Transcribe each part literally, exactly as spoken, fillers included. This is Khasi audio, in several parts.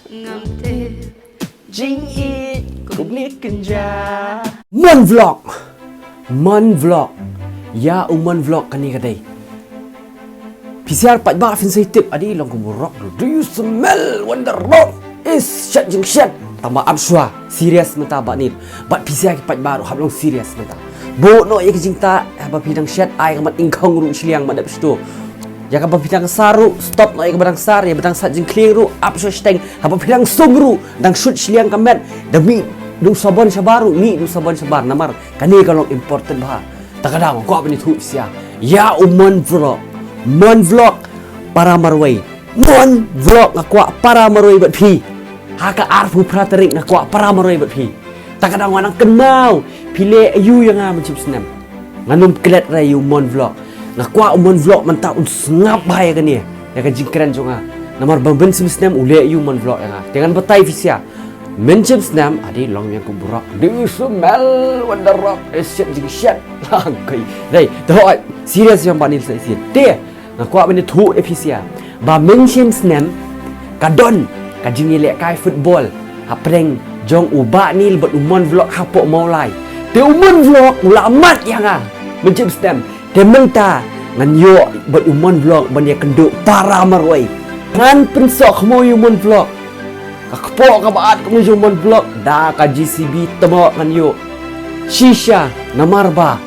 Ngam tip jingïeit kumne kynja. Mon Vlog. Mon Vlog. Ïa u Mon Vlog kane ka dei. Phi sha pat ba phin sa tip adi long kum u rock. Do you smell when the rock is shet jingshet? Tang ba ap shuwa. Serious mynta Bah Nil. Bad phi sha ki pat ba ruh hap long serious mynta. Buh noh ïa ki jingtah haba phi dang shet, ai ka mat ingkhong ruh shiliang, mat dep shto. Ïa kaba phi dang sar ruh, stop noh ïa kaba dang sar, ïa ba dang sat jingkhlieng ruh ap shuwa shiteng. Haba phi dang sum ruh, dang shut shiliang ka met, da mih da u sabon shabar ruh, mih da u sabon shabar. Namar kane ka long important bha. Ta ka daw nga kwah ban ïathuh sha ïa u Mon Vlog. Mon Vlog para marwei. Mon Vlog, nga kwah para marwei bad phi. Ha ka arphew phra tarik nga kwah para marwei bad phi. Ta ka daw nga nang kynmaw phi leh aïu ïa nga mynshim snem. Ngan ym klet re ïa u Mon Vlog. Nga kwah u Mon Vlog mynta un sngap bha ïa kane, ïa ka jingkren jong nga. Namar ba mynshim snem u leh aïu u Mon Vlog ïa nga. Te ngan batai phi sha. Mynshim snem adi long ïa ka u rock. Do you smell when the rock is shet jingshet? Lang kai. Dei, to serious ïa Bah Nil sa shisien. Te nga kwah ban ïathuh ïa phi sha ba mynshim snem ka don ka jingïalehkai football hapdeng jong u Bah Nil bad u Mon Vlog hapoh Mawlai. Te u Mon Vlog u la mad ïa nga mynshim snem. Te mynta ngan ïoh bad u Mon Vlog ban ïakynduh para marwei. Ngan pynsoh khmoi ïa u Mon Vlog. Ka kpoh kaba at kumne jong u Mon Vlog da ka J C B tymok ngan ïoh. Shisha namar ba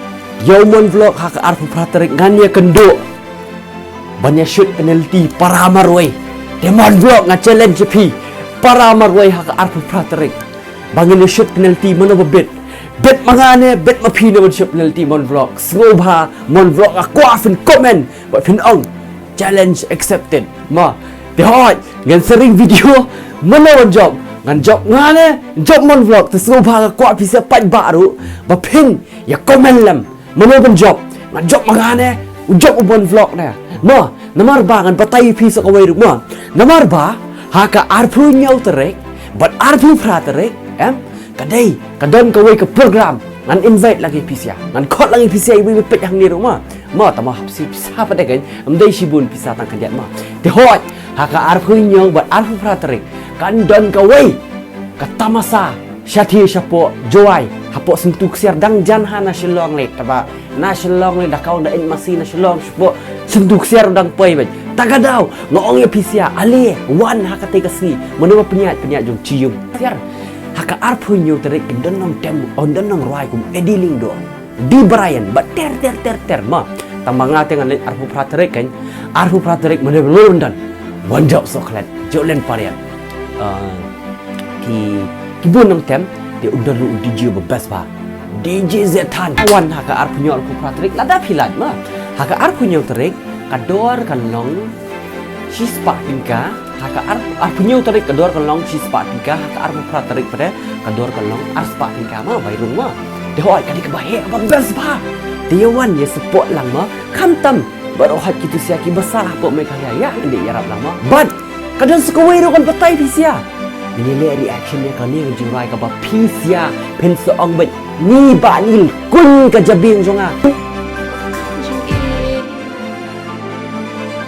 ïa u Mon Vlog ha ka arphew phra tarik ngan ïakynduh ban ïa shoot penalty para marwei. Te Mon Vlog nga challenge ïa phi para marwei ha ka arphew phra tarik. Ba ngin ïa shoot penalty mano ba bit. Bit ma nga ne, bit ma phi ne ban shoot penalty Mon Vlog. Sngewbha Mon Vlog nga kwah phin comment bad phin ong challenge accepted. Ma, te hooid ngan sa ring video mano ban jop. Ngan jop nga ne, jop Mon Vlog. Te sngewbha nga kwah phi sa pat ba ruh ba phin ïa comment lem. Mano ban jop? Nga jop ma nga ne, u jop u Mon Vlog ne. Mo, namar ba ngan batai ïa phi sa kawei ruh mo. Namar ba ha ka arphew hynñiew tarik bad arphew phra tarik, em, ka dei ka don kawei ka program. Ngan invite lang ïa phi sha, ngan khot lang ïa phi sha iwei iwei peit hangne ruh mo. Mo, tang ba hap shu pisa pat de kan, ym dei shibun pisa tang khyndiat mo. Te hooid ha ka arphew hynñiew bad arphew phra tarik kan don kawei ka tamasa shathie shapoh Jowai, hapoh Syntu Ksiar. Dang jan ha na Shillong lei, tang ba na Shillong lei da ka ong da ïeit masi na Shillong shapoh Syntu Ksiar dang poi bad. Ta ka daw nga ong ïa phi sha, ale wan ha katei ka sngi. Mano ba pynïaid, pynïaid jong Chi Yung Ksiar. Ha ka arphew hynñiew tarik kin don nongtem, kin don nongrwai kum Eddie Lyngdoh, Dee Brian bad ter ter ter ter mo. Tang ba nga te ngan leit arphew phra tarik kan. Arphew phra tarik mane ba lum don. Wan jop soh klet, jop len pariat. Ah, ki, ki bun nongtem. Te un don ruh u D J ba best bha, D J Zethan. Wan ha ka arphew hynñiew arphew phra tarik lada phi lait mo. Ha ka arphew hynñiew tarik ka dor kan long shispah tyngka. Ha ka ar, arphew hynñiew tarik ka dor kan long shispah tyngka. Ha ka arphew phra tarik pat de ka dor kan long arspah tyngka mo, bai rung mo. Te hooid ka dei kaba heh kaba best bha. Te ïa wan ïa support lang mo. Khamtam baroh hooid kito sha kiba sah hapoh Meghalaya ïa, ngan dei ïarap lang mo. Bad ka don sa kawei ruh ngan batai phi sha. Ngin ïa leh reaction ïa kane ka jingrwai kaba phi sha phin sa ong bad, ni Bah Nil, kuñ ka jabieng jong nga.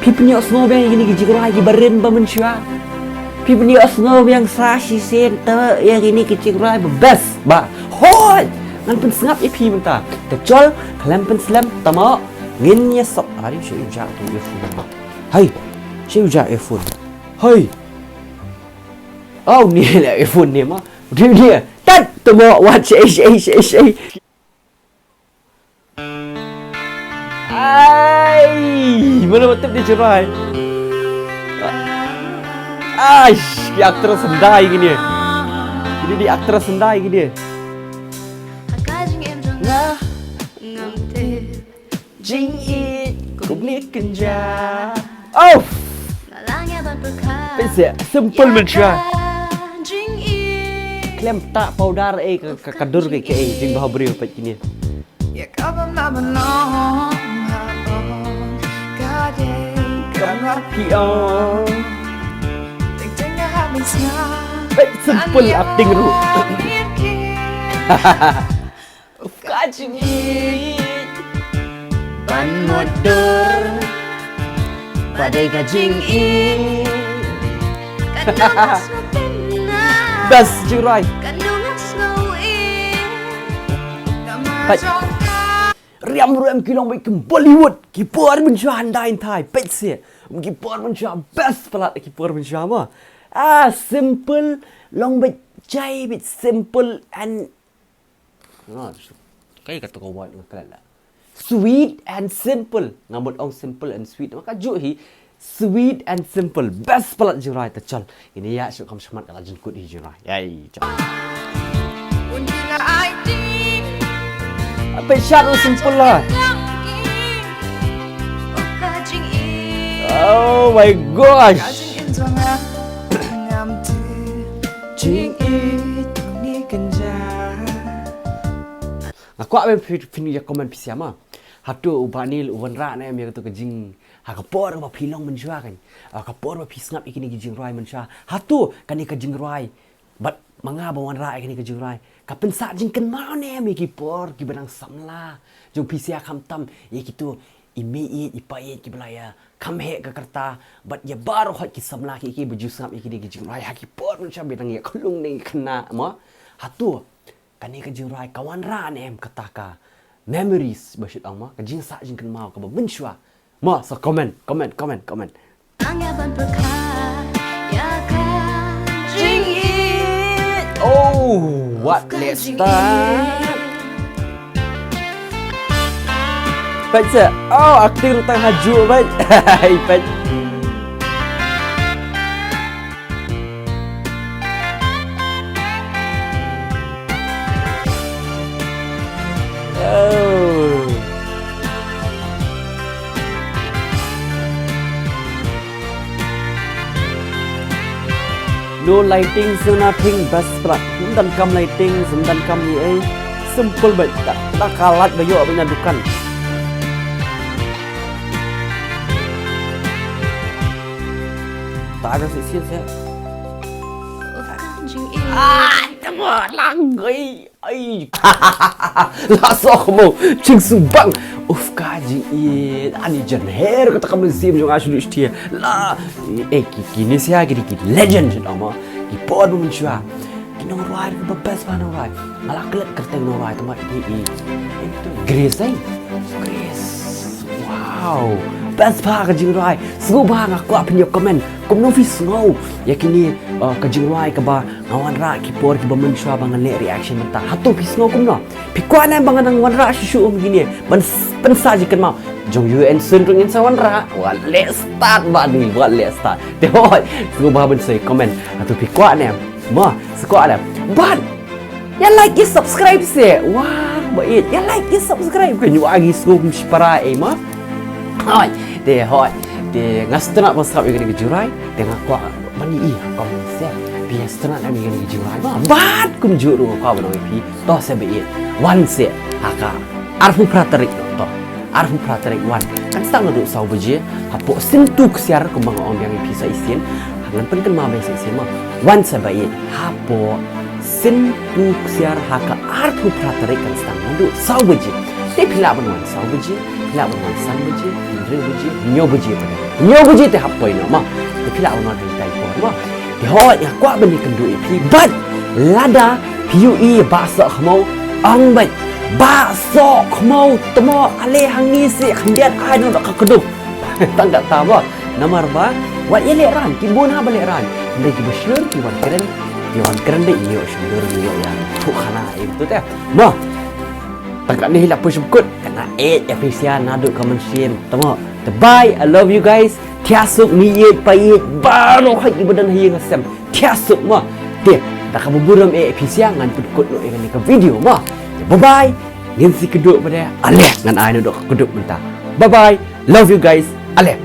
Phi pynïohsngew biang ïa kine ki jingrwai kiba rim ba mynshuwa. Phi pynïohsngew biang sa shisien te ïa kine ki jingrwai ba best ba. Hooid ngan pynsngap ïa phi mynta. Te chol khlem pynslem tamo. Ngin ïa sop. Ari shu ïa u ja tu ïa phone. Hai. Shu ïa u ja ïa phone. Hai. Au ni le ïa phone ni mo. Dia dia. Tat tamo wat shei shei shei shei. Ai, mana betul dia cerai. Ai, di actress handai kine. Kine di actress handai kine. Nga ngam tip jingïeit kumne kynja. Oh. Peit seh, simple mynshuwa. Khlem tah powder eh, ka, ka, ka dur ka, ka eh, jingbha briew peit kine. Peit, simple acting ruh. Ka jingïeit ban mutdur, ba dei ka jingïeit. Best jingrwai. Peit. Riam riam ki long bad ki Bollywood, ki por mynshuwa hyndai hynthai, peit se. Ki por mynshuwa best palat ki por mynshuwa mo. Ah, simple, long bad jai bad simple and, ah, kaei kata ka word nga klet la. Sweet and simple. Nga mut ong simple and sweet. Ma kajuh hi sweet and simple. Best palat jingrwai, ta chal. Ini ïa shu kham shakhmat ka la jingkut hi jingrwai. Yai, chal. Peit sha u simple la. Oh my gosh. Nga kwah ban phi, phin ïa comment phi sha ma. Hato u Bah Neil u wanrah ne em ïa kato ka jing, ha ka por ba phi long mynshuwa kan, ha ka por ba phi sngap ïa kine ki jingrwai mynshuwa, hato kane ka jingrwai, bad ma nga ba wanrah ïa kine ki jingrwai, ka pynsah jingkynmaw ne em ïa ki por kiba dang samla jong phi sha, khamtam ïa kito i mei ïeit i pa ïeit kiba la ïa kham heh ka rta, bad ïa baroh hoi ki samla ki, kiba ju sngap ïa kine ki jingrwai ha ki por mynshuwa ba dang ïa khlung ne khynnah mo. Hato kane ka jingrwai ka wanrah ne em kata ka memories ba shu ong mo, ka jingsah jingkynmaw kaba mynshuwa. Mo, so comment, comment, comment, comment. Nga ban pyrkhat ïa ka jingïeit. Oh, what, let's start. Peit se, oh, acting tang ha ju, peit. Hai, peit. Oh. No lighting, so nothing, best pla. Ym don kam lighting, ym don kam ni ei. Simple bha, ta, ta ka light ba ïoh ba na dukan. Ta da shisien shisien. Ah, tamo lang ei. Ai. La soh mo, ching sung bang. Uf ka jingïeit, ani jan her kata ka mynsiem jong nga shu duh shutia. La, eh, ki, kine sia ki, ki legend jong nga mo. Ki por ba mynshuwa. Ki nongrwai ba best bha nongrwai. Nga la klet kyrteng nongrwai tama i, i, i, Grace, eh? Grace. Wow. Best bha ka jingrwai. Sngewbha nga kwah phin ïa comment. Kumno phi sngew ïa kine, uh, ka jingrwai kaba nga wanrah ki por kiba mynshuwa ba ngan leh reaction mynta. Hato phi sngew kumno? Phi kwah ne em ba ngan nang wanrah shuh shuh kum kine? Ban s-, ban sa jingkynmaw. Jong U N Sun ruh ngin sa wanrah. Wat leh start bad ni, wat leh start. Te hoi, sngewbha ban sa comment. Hato phi kwah ne em? Mo, sa kwah ne em? Bad ïa like, ïa subscribe se. Wah, ba ïeit. Ïa like, ïa subscribe. Ka nyu agi sngewbha shipara ei mo. Hoi, te hoi. Te nga sngewtynnat ban sngap ïa kane ka jingrwai. Te nga kwah ban ïohi ha comment se. Phi sngewtynnat ne em ïa kane ka jingrwai mo. Bad kumjuh ruh nga kwah ban ong ïa phi. To se ba ïeit. Wan se ha ka arphew phra tarik to. Arphew phra tarik wan. Kan sdang naduh saw baje. Hapoh Syntu Ksiar kumba nga ong biang ïa phi sa shisien. Ngan pynkynmaw biang sa shisien mo. Wan se ba ïeit. Hapoh Syntu Ksiar ha ka arphew phra tarik kan sdang naduh saw baje. Te phi lah ban wan saw baje. Phi lah ban wan san baje. Hynriew baje. Hynñiew baje pat. Hynñiew baje te hap poi noh mo. Te phi lah ban wan ha kata ka por mo. Te hoi, nga kwah ban ïakynduh ïa phi bad lada phi ïohi Bah Sohkhmaw, ong beit Bah Sohkhmaw, tymmen ale hangne seh khyndiat ai noh da ka kdup. Tang katta mo. Namar ba wat ïalehrain, ki bun ha ba lehrain. Hynrei kiba shlur ki wan kren, ki wan kren beit, ngi ïoh shlur, ngi ïoh ïa thuh khana ïa kito te. Mo. Tang katne hi la poi sha ba kut, nga ïeit ïa phi shisha naduh ka mynsiem. Tymmen. Te bye, I love you guys. Thiah suk, mei ïeit pa ïeit baroh hoi kiba don ha ïing ha sem. Thiah suk mo. Te da kaba burom eh phi shisha ngan pynkut noh ïa kane ka video mo. Te bye bye. Ngin sa ïakynduh pat de. Ale ngan ai noh da ka kdup mynta. Bye bye. Love you guys. Ale.